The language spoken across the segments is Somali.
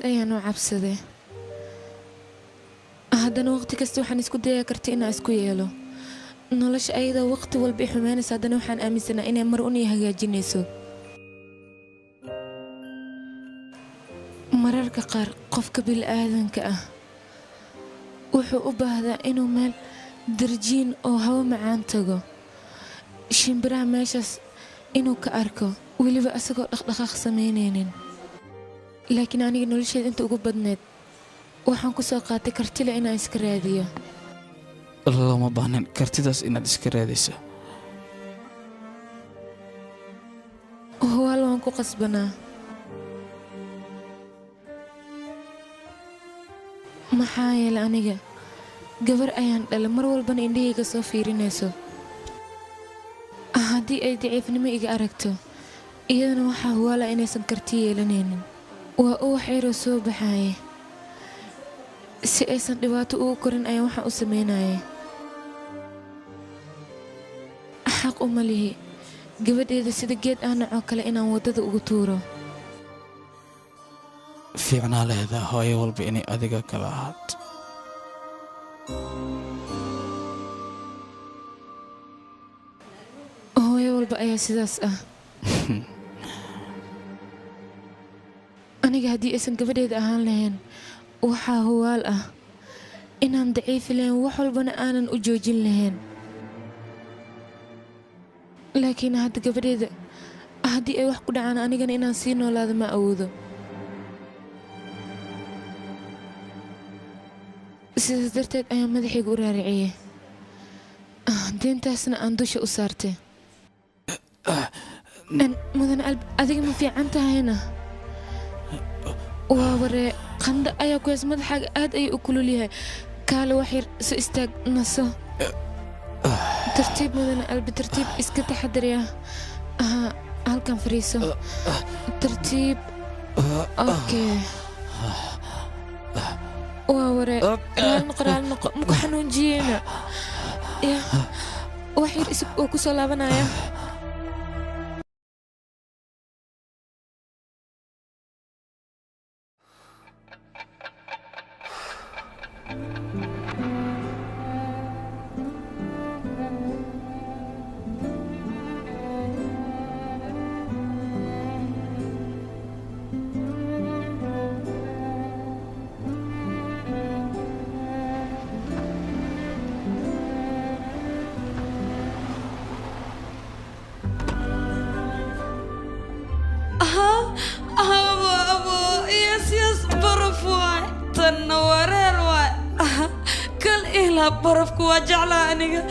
Aad ayaan u cabsaday. Haddana waqti kasta waxaan isku dayaa karti inaan isku yeelo. Nolosha ayadoo waqti walba i xumeynaysa, haddana waxaan aaminsanaa inay mar un ii hagaajinayso. Mararka qaar qofka bini'aadanka ah wuxuu u baahdaa inuu meel darjiin oo hawo macaan tago, shimbiraha meeshaas inuu ka arko, weliba asagoo dhaqdhaqaaq samaynaynin. Laakiin aniga nolosheeda inta ugu badneed waxaan ku soo qaatay kartile inaan iska raadiyo. Looma baahnin kartidaas inaad iska raadayso. Huwaal waan ku qasbanaa. Maxaa yeelay aniga gabar ayaan dhalay, mar walbana indhahayga soo fiirinayso. Haddii ay daciifnimo iga aragto, iyadana waxaa huwaala inaysan karti yeelanaynin. Waa ubax yaroo soo baxaaya, si aysan dhibaato ugu korin ayaan waxaan u samaynayay. Xaq uma lihi gabadheeda sida geed aanacoo kale inaan waddada ugu tuuro. Fiicnaa leedaa hooyo walba inay adiga kala ahaato. Hooyo walba ayaa sidaas ah. Aniga haddii aysan gabadheeda ahaan lahayn, waxaa huwaal ah inaan daciifi lahayn, wax walbana aanan u joojin lahayn. Laakiin hadda gabadheeda haddii ay wax ku dhacaan, anigana inaan sii noolaado ma awoodo. Sidaas darteed ayaan madaxayga u raariciyey, deyntaasna aan dusha u saartay. Mudane Alb, adiga ma fiican tahayna? Waa waree, qandho ayaa ku heys, madaxaaga aad ayuu u kulul yahay. Kaale wax yar soo istaag, naso. Tartiib mudane Albi, tartiib, iska taxadarya. Aha, halkan fariiso, tartiib. Okay, waa waree, raali noqo, raali noqo, maku xanuunjiyeyna? Ya wax yar isig oo ku soo laabanaya. Abo, abo, yes, yes, baraf waay, tanna wareer waay. Kal ilaa barafku waa jeclaa aniga.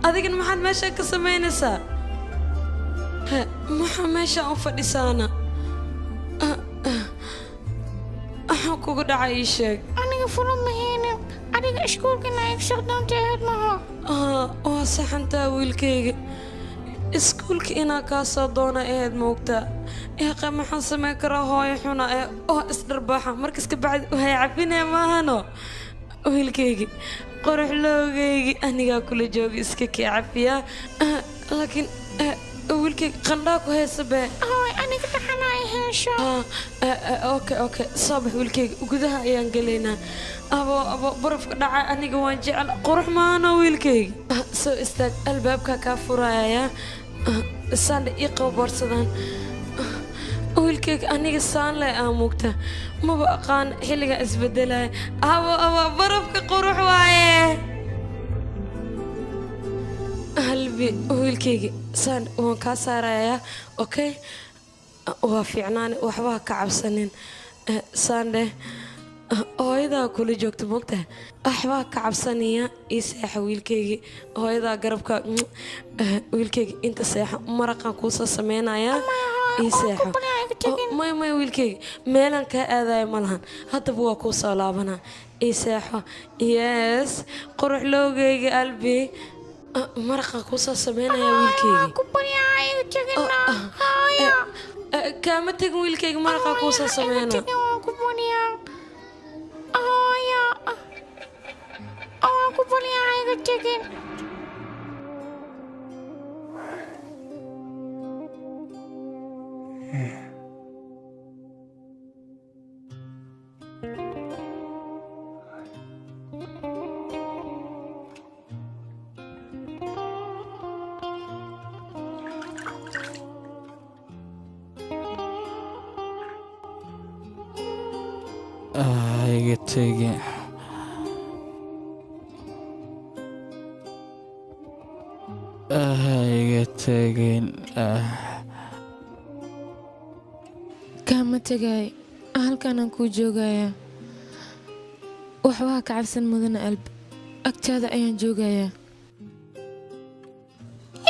Adigana maxaad meesha ka samaynaysaa? Maxaa meesha u fadhisaana? Maxaa kugu dhacay, ii sheeg. Aniga furo mahaynin, adiga iskuulkana igsoo doonta ahayd maha? Waa saxantaa wiilkayga, iskuulka inaa kaa soo doona ahayd moogtaa. Eeqa maxaan samayn karaa, hooyo xuna ee oo isdharbaaxa markas ka bacdi waxay cabinaya maahano. Wiilkaygi qoraxloogaygi, anigaa kula jooga, iska kee cafiyaa. Laakiin wiilkayga qandhaa ku haysa bee. Hooy, aniga dhaxana ay heesho. Okay, okay, soo bax wiilkayga, gudaha ayaan gelaynaa. Abo, abo, barafka dhacay aniga waan jecel, qurux maahano wiilkayga. Soo istaag, albaabkaa kaa furayaya. Saandhe ii qabo boorsadaan wiilkayga. Aniga saan leh aa muugta, maba aqaan xilligaa isbedelaya. Abo, abo, barafka qurux waaye. Halbi wiilkayga, saan waan kaa saarayaa. Okay, waa fiicnaani, waxba ha ka cabsanin. Saandhe, hooyadaa kula joogta moogtahay, waxbaa ka cabsanaya. Ii seexa wiilkaygii, hooyadaa garabka. Wiilkayga inta seexa, maraqaan kuusoo sameynayaa, ii seexo. Maya, maya wiilkayga, meelaan kaa aadayo ma lahan, haddaba waa kuu soo laabanaa, ii seexo. Yes, quruxloogayga Albi, maraqaan kuusoo sameynaya wiilkayga. Kaama tegin wiilkayga, maraqaa kuusoo sameynaa. Hooyo, waan ku baryaa, iga tegin. iga tegin. Ha iga tegin. Kaama tagay, halkaanaan kuu joogayaa. Waxba ha ka cabsan mudane Alb, agtaada ayaan joogayaa.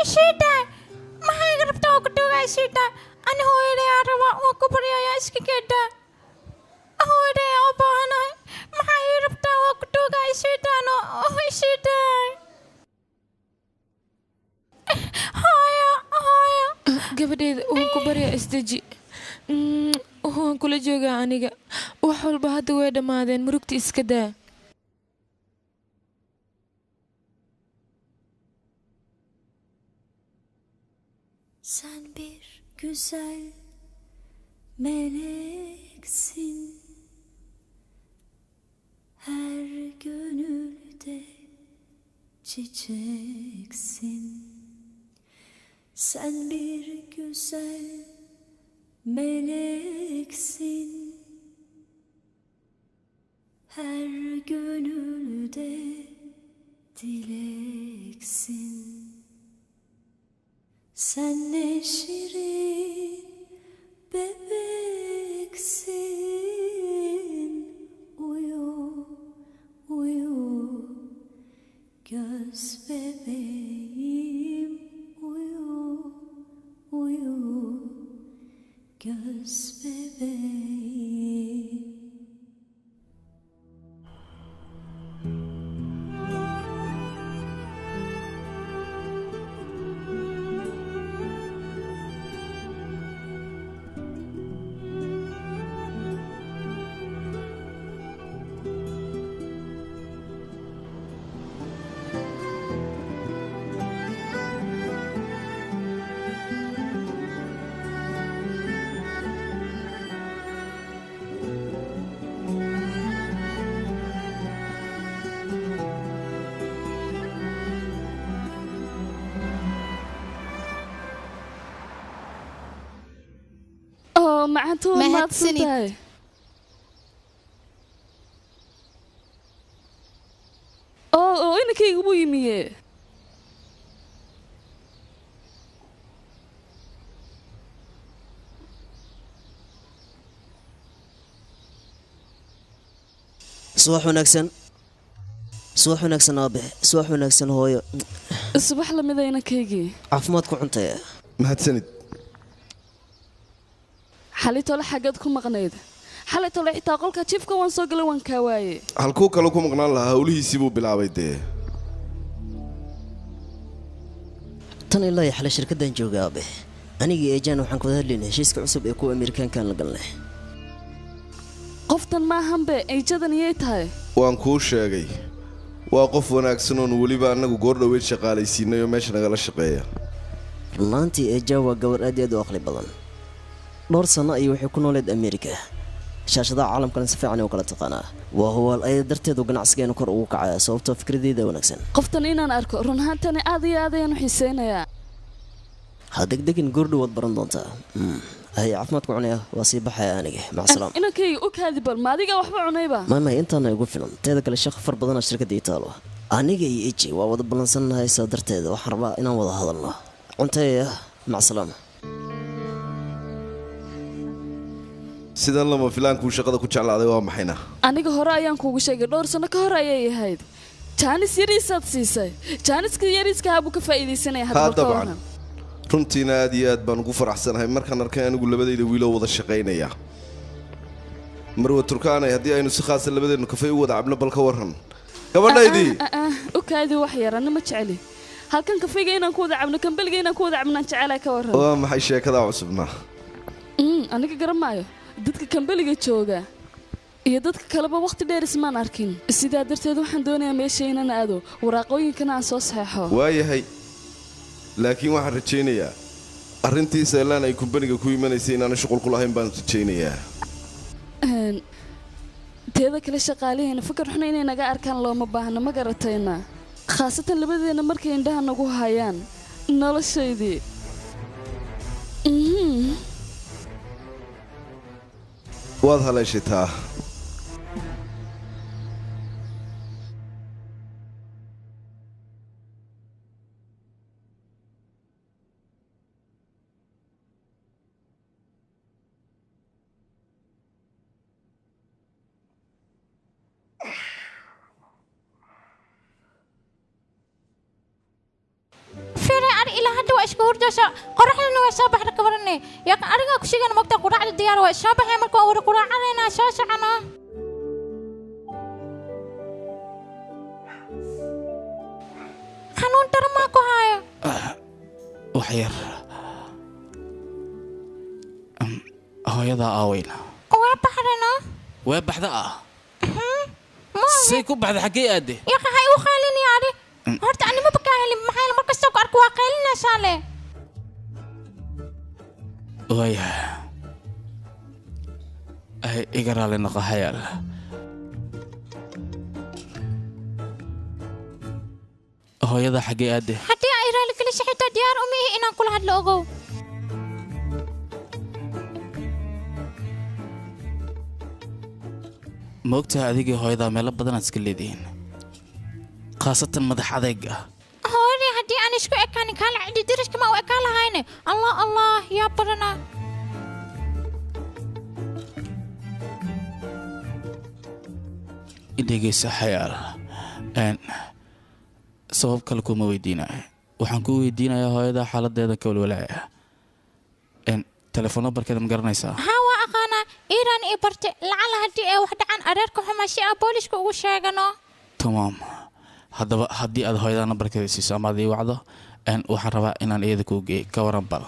Ishiidaa, maxay iga rabtaa oo ku dhowaa ishiidaa? Ani hooyaday aan rabaa, waan ku baryayaa iska geedaa. Hooyaday aan u baahanahay, maxay ii rabtaa waa ku dhowgaa ishiidaan oo ishiidaa. Hooyo, hooyo. Gabadheyda waan ku baryaa isdeji. Waan kula joogaa aniga. Wax walba hadda way dhammaadeen, murugta iska daa. Sen bir güzel meleksin, her gönülde çiçeksin. Sen bir güzel meleksin, her gönülde dileksin. Sen ne şirin bebeksin, uyu uyu göz bebeğim, uyu uyu göz bebeğim. Mahadsanid. Oo inankayga wuu yimiye. Subax wanaagsan. Subax wanaagsan aabe. Subax wanaagsan hooyo. Subax lamida inankaygii. Caafimaad ku cuntaya. Mahadsanid. Xalay tole xaggeed ku maqnayd? Xalay tole xitaa qolka jiifka waan soo galay, waan kaa waaye. Halkuu kale ku maqnaan lahaa, howlihiisii buu bilaabay dee. Tan ilaa iyo xalay shirkaddan jooga aabe. Anigii Eejaan waxaan ku wada hadlaynay heshiiska cusub ee kuwa Ameerikaankaan la galnay. Qoftan maahanbe, Eejadan iyay tahay. Waan kuu sheegay, waa qof wanaagsan oon weliba annagu goor dhoweyd shaqaalaysiinay oo meesha nagala shaqeeya. Runaantii Eejaa waa gabar aad iyo aad u aqli badan. Dhowr sano ayay waxay ku nooleed Ameerika. Shaashadaha caalamkana si fiican u kala taqaanaa. Waa huwaal ayada darteed uu ganacsigeenu kor ugu kacaya sababtoo fikradeyda wanaagsan. Qoftan inaan arko run ahaantani aad iyo aad ayaan u xiiseynayaa. Ha degdegin, goordhow waad baran doontaa. Hay caafimaad ku cunaya, waa sii baxaya aniga. Mac salaam. Inankayga u kaadi bal, ma adiga waxba cunayba? Maamay intaana igu filan. Teeda kale shaqo far badanaa shirkadda ii taalo. Aniga iyo Eji waa wada ballansannahay, saa darteeda waxaan rabaa inaan wada hadalno. Cunteeya, mac salaam. Sidan lama filaankuu shaqada ku jeclaaday waa maxayna? Aniga hore ayaan kuugu sheegay, dhowr sano ka hor ayay ahayd. Jaanis yariisaad siisay. Jaaniska yariiska habuu ka faa'iidaysanaya hadda Haa ka dabcan. waran. Runtiina aad iyo aad baan ugu faraxsanahay markaan arkay anigu labadayda wiiloo wada shaqaynaya. Marwa Turkaanay, haddii aynu si khaasa labadeennu kafay u wada cabno bal ka warran. Gabadhaydii. U kaadi wax yar, anna ma jeceli. Halkan kafayga inaan ku wada cabno, kambeliga inaan ku wada cabnaan jecelahay ka warran. Waa maxay sheekadaa cusubna? Aniga garan maayo. Dadka kambeliga jooga iyo dadka kaleba waqti dheer ismaan arkin. Sidaa darteed waxaan doonayaa meesha inaan aado, waraaqooyinkana aan soo saxeexo. Waayahay, laakiin waxaan rajaynayaa arrintii Saylaan ay kumbaniga ku imanaysay inaanu shuqul ku lahayn baan rajaynayaa. Teeda kale shaqaalaheena fikir xun inay naga arkaan looma baahna, ma garatayna? Khaasatan labadeena markay indhaha nagu hayaan noloshaydii. Waad haleeshay taa. Ilaa hadda waa iska hurdaysa, qoraxdana waa soo baxda, ka warane. Yaa arigaa ku sheegana mogtaa, quraacda diyaar waa, soo baxay marka waa wada quraacanaynaa, soo socona. Xanuun daran maa ku haayo? Wax yar. Hooyadaa aaweyna? Waa baxdana. Waa baxda ah? Say ku baxda? Xaggee aadde? Yaqa, hay u qaylinaya adi. Horta animaba kaa helin, maxaa yeele mar kastoo ku arko waa qaylinaysaa le. Waaya, ay iga raali noqo Hayaal. Hooyada xaggee aadde? Haddii ay raali gelisa xitaa diyaar uma ihi inaan kula hadlo, ogow. Ma ogtahay adigii hooyadaa meelo badanaad iska leedihiin, khaasatan madax adayg ah? Hooyadii haddii aan isku ekaanin kaala cidi deriska ma u ekaan lahayne. Allah Allah, yaa badana. Dhegeysa Xayaal, sabab kale kuma weydiinaya, waxaan ku weydiinayaa hooyada xaaladeeda ka walwalaaya. Telefoon nambarkeeda ma garanaysaa? Haa, waa aqaanaa, Iiraan ii barte. Lacala haddii ay wax dhacaan areerka xumaa si aan booliska ugu sheegano. Tamaam. Haddaba haddii aad hooyada nambarkeeda siiso ama aad ii wacdo, waxaan rabaa inaan iyada kuu geey, ka waran bal?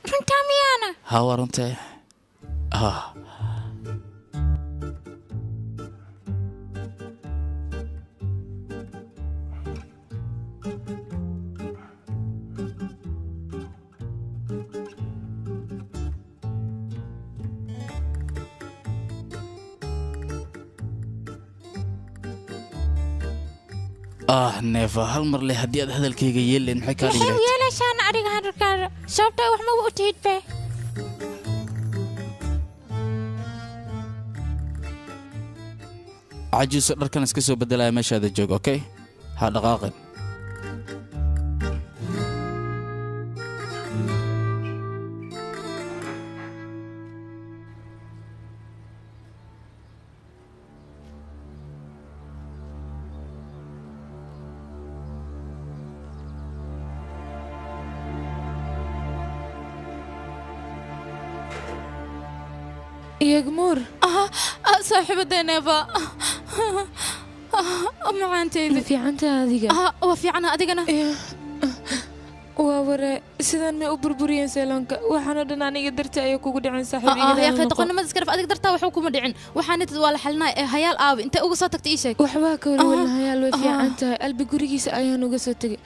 Runtaa miyaana? Haa, waa runtee ha. Ah Neefa, hal mar leh haddii aad hadalkayga yeeleen, maxay kaa dhigi Maxay lahayd? Yeelaysaana adiga hadalkaada, sababtoo wax maba u tihid be. Cajuuso, dharkan iska soo bedelaya, meeshaada joog, okay? Ha dhaqaaqin. Yagmuur. Saaxiibadeneeba macaanteyda. Ma fiicantaha adiga? Waa fiicana, adigana? Waa ware, sidaan may u burburiyeen seeloonka? Waxaanoo dhan aniga darti ayay kugu dhaceen, saaxiib, iga Yaaqay, raali noqo. Doqonnimada iska dhaf, adiga dartaa waxba kuma dhicin. Waxaanitad waa la xalinaya ee Hayaal aabi, intee uga soo tagtay? Ii sheeg. Waxbaa ka walwalna, Hayaal way fiican tahay. Albi gurigiisa ayaan uga soo tegay,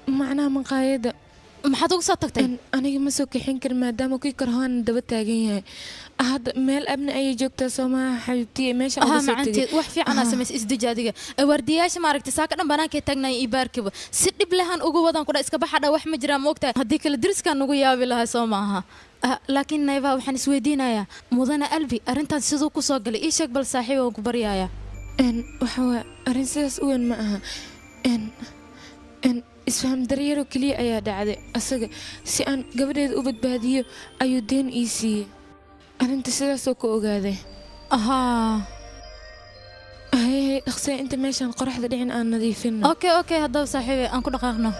macnaha maqaayadda. Maxaad uga soo tagtay? Aniga ma soo kaxin karin maadaama kii karhoona daba taagan yahay. Hadda meel abni ayay joogtaa, soo maaha xabiibtiye? Meesha uga soo tegay. Macanteed, wax fiicanaa samaysa, isdeji adiga. Waardiyayaasha maaragtay saaka dhan banaankay taagnaya iyo baarkiba si dhib lehan uga wadan kudha iska baxa dha, wax ma jiraan moogtahay, haddii kale deriskaan nugu yaabi lahaa, soo maaha? Laakiin Nayba, waxaan isweydiinayaa mudane Albi arrintan siduu ku soo galay, ii sheeg bal saaxiib, waan ku baryayaa. Waxa waa arrin sidaas u weyn ma aha. Isfaham daryaroo keliya ayaa dhacday. Asaga si aan gabadheeda u badbaadiyo ayuu deen ii siiyey. Arrinta sidaasoo ku ogaaday. Ahaa. Haye, dhaqsee, inta meeshaan qoraxda dhicin aan nadiifino. Okay okay, haddaba saaxiibe aan ku dhaqaaqno.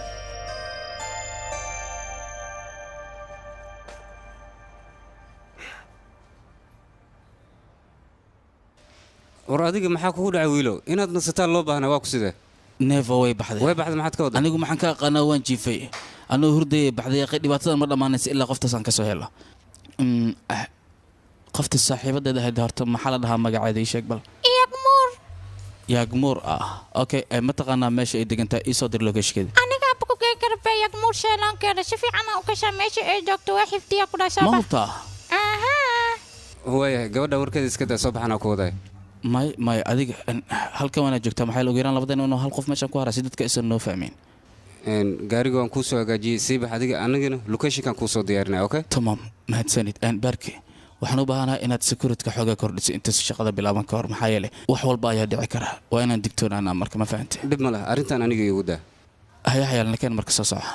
War adiga maxaa kugu dhacay wiilow? Inaad nasataan loo baahnaa, waa ku sidee? Neefa way baxday. Way baxday? Maxaad ka wadaa? Anigu maxaan ka aqaanaa? Waan jiifay anuu hurdayay baxday. Yaqay, dhibaatada ma dhammaanaysa ilaa qoftaas aan ka soo helo. Qofta saaxiibadeeda ahayd horta maxaa la dhahaa magaceeda? Ii sheeg bal. Yagmuur. Yaagmuur ah, okay. Ma taqaanaa meesha ay degan tahay? Ii soo dir locationkeeda. Anigaa ku geen kara be Yagmuur sheeloonkeeda, si fiican aan u kashaa meesha ay joogto, waa xifdiya ku dhashaa. Ma hubtaa? Ahaa. Waayahay, gabadha warkeeda iska daa, soo baxanaa ku wadaay. May may, adiga halkan waana joogtaa, maxaa ugu yaraan labadeen inuu hal qof meeshan ku haraa si dadka aysan noo fahmin. Gaariga waan kuu soo hagaajiyey, sii bax adiga, anigana locationkan kuu soo diyaarinaya, okay? Tamaam, mahadsanid. Baarki, waxaan u baahanahay inaad securityka xoogaa kordhiso inta shaqada bilaaban ka hor, maxaa yeelay wax walba ayaa dhici kara, waa inaan digtoonaanaa marka, ma fahantay? Dhib ma laha, arrintan aniga iigu daa. Haya Xayaalna keen marka, soo soco.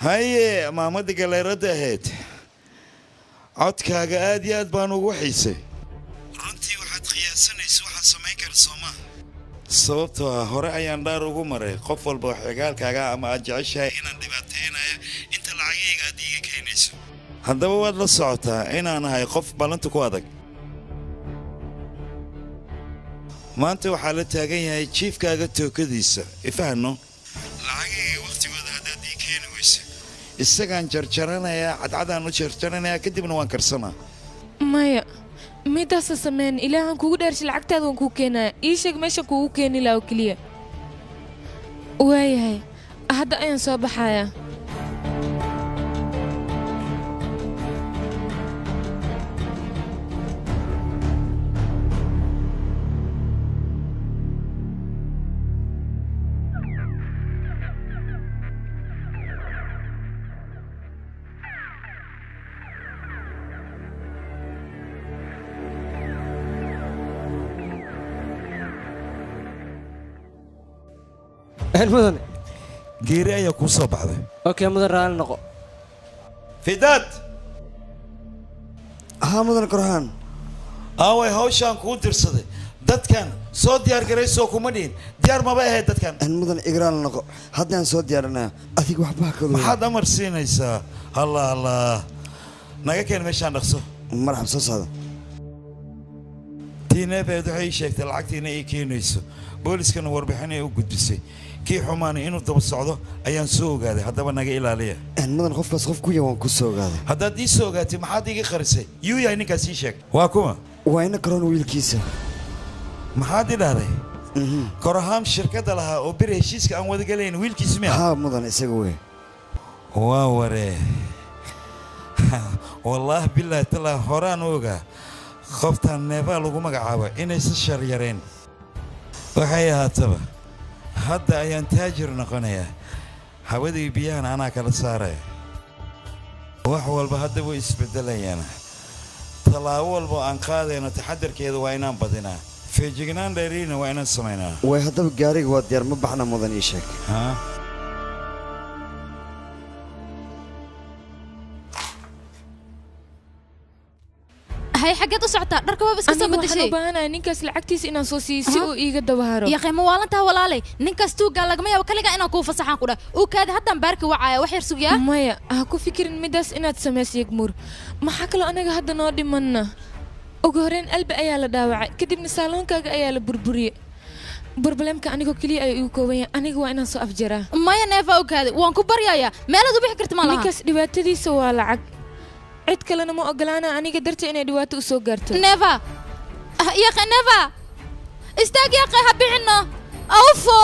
Haye maamada galeerada ahayd, codkaaga aad iyo aad baan ugu xiisay. Runtii waxaad qiyaasanaysa waxaad samayn kara soo maaha, sababtoo ah hore ayaan dhaar ugu maray qof walba oo xigaalkaaga ama aad jeceshahay inaan dhibaataynayo inta lacagayga aad iiga keenayso. Haddaba waad la socotaa inaan ahay qof ballanta ku adag. Maanta waxaa la taagan yahay jiifkaaga tookadiisa, ifahano lacagayga wakhtigooda haddaad ii keeni weysa isagaan jarjaranayaa, cadcadaan u jarjaranayaa, kadibna waan karsanaa. Maya, midaasa sameyn. Ilaahan kugu dhaarshay, lacagtaada waan kuu keenaya. Ii sheeg meeshan kuugu keeni laha oo keliya. Waayahay, hadda ayaan soo baxayaa. Mudane, geeri ayaa kuu soo baxday. Okay mudan, raali noqo. Fidaad. Haa mudan Korhaan. Aaway hawshaan kuu dirsaday? Dadkan soo diyaar garaysoo kuma dhihin? Diyaar maba ahayd dadkan. Mudan, igraal noqo, haddaan soo diyaarinaya, adiga waxba ha kadu. Maxaad amar siinaysaa? Allah allah, naga keen meeshaan dhaqso. Marxab, soo socda. Tiineebeed waxay ii sheegtay lacagtiina ii keenayso, booliskana warbixin ay u gudbisay. Kii xumaana inuu daba socdo ayaan soo ogaaday. Haddaba naga ilaaliya. Mudan, qofkaas qof ku yahay waan ku soo ogaaday. Haddaad ii soo ogaatay, maxaad iiga qarisay? Yuu yahay ninkaas? Ii sheeg, waa kuma? Waa ina karoon wiilkiisa. Maxaad i dhahday? Korahaam shirkadda lahaa oo beri heshiiska aan wada galayn wiilkiisa miya? Haa mudan, isaga wey. Waa waree, wallaah bilaahi talaa, horaan u ogaa qoftan neefaa lagu magacaabo inaysan shar yareen. Waxay ahaataba, hadda ayaan taajir noqonayaa, hawadii biyahana anaa kala saaraya. Wax walba hadda way isbeddelayaan. Tallaabo walba oo aan qaadayno taxadarkeeda waa inaan badinaa, feejignaan dheeriina waa inaan samaynaa. Way, haddaba gaariga waa diyaar, ma baxna mudan? Ii sheeg. Haa. Hay, xaggeed u socotaa? Dharka waaba iska soo Aniga waxaan bedeshay. u baahanahay ninkaas lacagtiisa inaan soo siiyo si uu iiga daba haro. Ya qiimo waalantaha walaalay, ninkaas tuuggaa lagama yaabo kaligaa inaan kuu fasaxaan ku dhah. Uu kaadi, haddaan baarki wacaya, wax yar sugiyaa. Maya, ha ku fikirin midaas inaad samayso. Yagmuur, maxaa kaloo anaga hadda noo dhimanna? Ugu horreyn Albi ayaa la dhaawacay, kadibna saaloonkaaga ayaa la burburiyey. Problemka anigoo keliya ayuu igu kooban yahay. Aniga waa inaan soo afjaraa. Maya neefa, u kaadi, waan ku baryayaa, meelaad u bixi karta ma laha. Ninkaas dhibaatadiisa waa lacag, cid kalena ma ogolaana aniga dartii inay dhibaato u soo gaarto. Neeva yaqe, neeva, istaag yaqe, ha bixino awfo.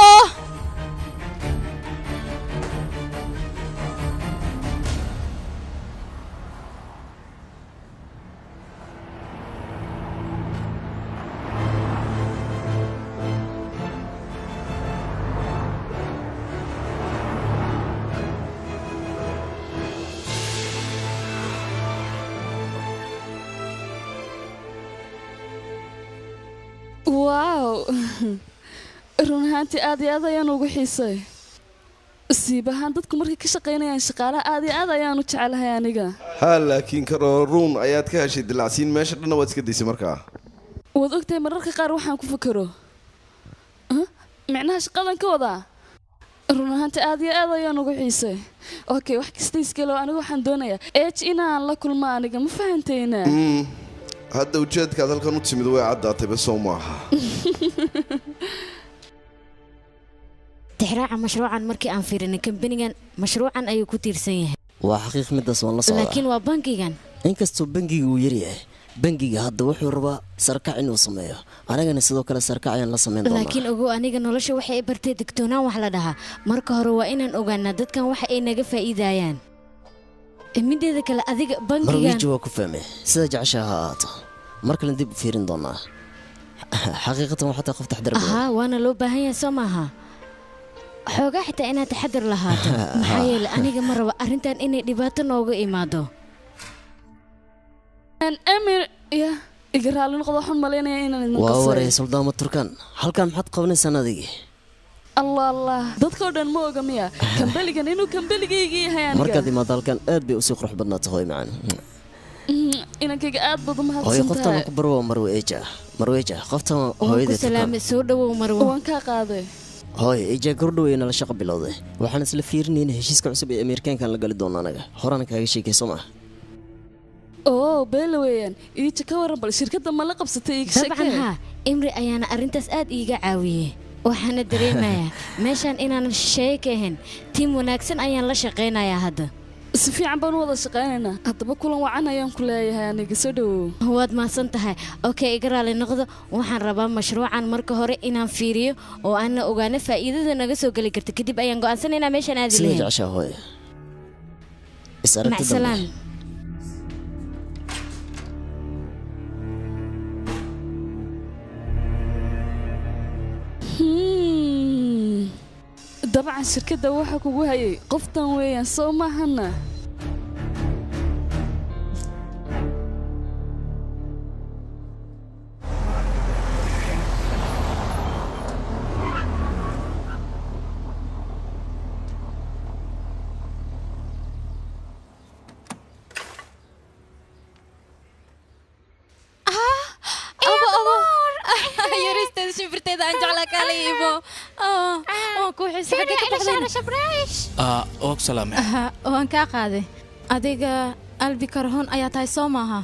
Wow, run ahaantii aad iyo aad ayaan ugu xiisay. Siib ahaan dadku markay ka shaqaynayaan shaqaalaha aad iyo aad ayaan u jecelahay aniga. Haa, laakiin karooruun ayaad ka heshay dilacsiin, meesha dhanna waad iska daysay markaa. Waad ogtahay mararka qaar waxaan ku fakero. Huh? Micnaha shaqadan ka wadaa, run ahaantii aad iyo aad ayaan ugu xiisay. Okay, wax kasta iskalo, aniga waxaan doonayaa ej inaan la kulmo aniga, ma fahantayna? Hadda ujeedkaad halkan u timid way caddaatay, bas soo maaha? Tixraaca mashruucan markii aan fiirinay, kambanigan mashruucan ayuu ku tiirsan yahay. Waa xaqiiq, midaas waan la socdaa. Laakiin waa bangigan. Inkastoo bangiga uu yaryahay, bangiga hadda wuxuu rabaa sarkac inuu sameeyo, anagana sidoo kale sarkac ayaan la samayn doonaa. Laakiin ogow, aniga nolosha waxay i bartay digtoonaan wax la dhahaa. Marka hore waa inaan ogaanaa dadkan waxa ay naga faa'iidayaan. Mideeda kale adiga bangigan Marwiiji, waa ku fahmay, sida jeceshaha ha ahaato, mar kale dib u fiirin doonaa. Xaqiiqatan waxaa tahay qof taxdar badan. Ahaa, waana loo baahan yahay soo maaha? Xoogaa xitaa inaad taxadar lahaato, maxaa yeelay aniga ma rabo arrintan inay dhibaato nooga imaado. Emir ya, iga raalli noqdo, waxaan malaynayaa inaan idin Waa qasay. waray, Suldaama Turkan, halkan maxaad qabanaysaan adigii? Allah allah dadkoo dhan ma oga miya kambaligan inuu kambaligayga yahay aniga markaad imaado halkan aad bay usii qurux badnaata hooyo macaan inankayga aad baad hooyo qoftan umahadsantahay ku barwo marweeja marweeja qoftan waan ku hooyadii salaamay soo dhawow marwo waan kaa qaaday hooyo eja gordhow ay nala shaqo bilowday waxaan isla fiirinayna heshiiska cusub ee ameerikaankan la gali doono anaga horaan kaaga sheekay soo maaha oo beela weeyaan iija ka waran bal shirkadda ma la qabsatay iiga dabcan sheekee haa imri ayaana arrintaas aad iiga caawiyey waxaana dareemayaa meeshaan inaanan shisheeye ka ahayn tiim wanaagsan ayaan la shaqaynayaa hadda si fiican baan u wada shaqaynaynaa haddaba kulan wacan ayaan ku leeyahay aniga soo dhawow waad mahadsan tahay okay iga raali noqdo waxaan rabaa mashruucan marka hore inaan fiiriyo oo aanna ogaano faa'iidada naga soo geli karta kadib ayaan go'aansanaynaa meeshaan aadi sida lahayn jeceshaa hooyo is aragti dambe macsalaam Hmm. Dabcan shirkadda waxa kugu hayay qoftan weeyaan soo maahana abo abo yaristeeda shimbirteeda aan jeclaa kaala iibo waan kuu xiisa xagga ka baxdayna waa ku salaamay waan kaa qaaday adiga albi karhoon ayaa tahay soo maaha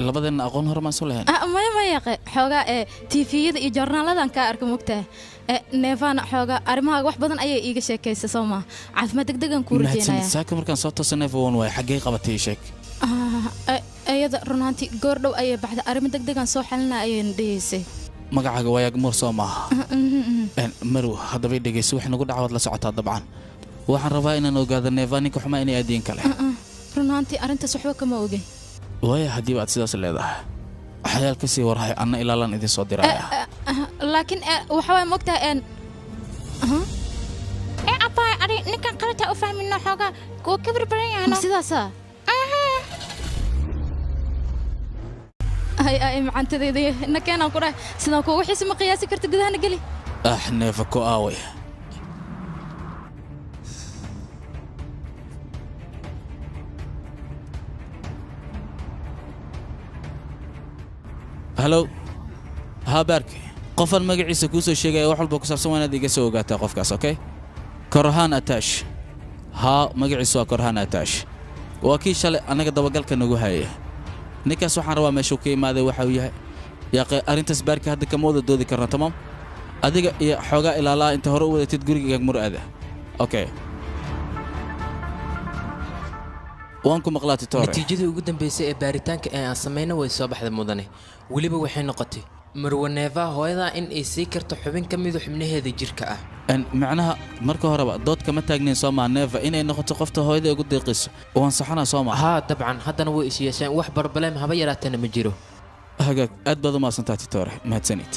Labadeenna aqoon hore maan soo lahayn Ah, maya mayaqe xoogaa ee tiifiyada iyo joornaaladan kaa arka mogtahay neefana xoogaa arrimahaaga wax badan ayay iiga sheekaysa soo maaha caafimaad degdegan kuu mahadsanid rajeynaya saaka markaan soo toosa neefa waan waay xaggee qabatay ii sheeg Ah, iyada run ahaantii goor dhow ayay baxday arrimo degdegan soo xalinaa ayayna dhegaysay magacaaga waa yagmuur soo maaha Marw haddaba i dhegeyso wax nagu dhaca waad la socotaa dabcan waxaan rabaa inaan ogaado neefa ninka xumaa inay aadiin kale run ahaantii arrintaas waxba kama ogin waaya haddiiba aad sidaas leedahay xayaal ka sii warhay anna ilaalaan idin soo diraya laakiin waxa waay mogtahay een ee abbaay ari ninkan qalata u fahmino xoogaa wuu kibir badan yahano sidaasaa ay ay macantadayda na keenaan ku dhahay sidaan kuugu xiisi ma qiyaasi karta gudahana geli ah neefa ku aaway halow haa baarke qofaan magaciisa kuu soo sheegaya wax walba ku saabsan waa inaad iga soo ogaataa qofkaas okay korhaan ataash haa magaciisu waa korhaan ataash waa kii shalay annaga dabagalka nagu hayay ninkaas waxaan rabaa meeshuu ka imaaday waxa uu yahay yaaqe arrintaas baarka hadda kama wada doodi karno tamaam adiga iyo xoogaa ilaalaa inta hore u wadatid guriga gagmur aada okay waan ku maqlaa titore Natiijadii ugu dambeysay ee baaritaanka ee aan sameynay way soo baxday mudane weliba waxay noqotay marwo neefa hooyadaa in ay sii karto xubin ka mida xubnaheeda jirka ah Macnaha marka horeba dood kama taagnayn soo maa neefa inay noqoto qofta hooyada ugu deeqiso waan saxanaa soo maa haa dabcan haddana way is yeesheen wax barbaleem haba yaraatana ma jiro hagaag aad baad u mahadsantaha titore mahadsanid.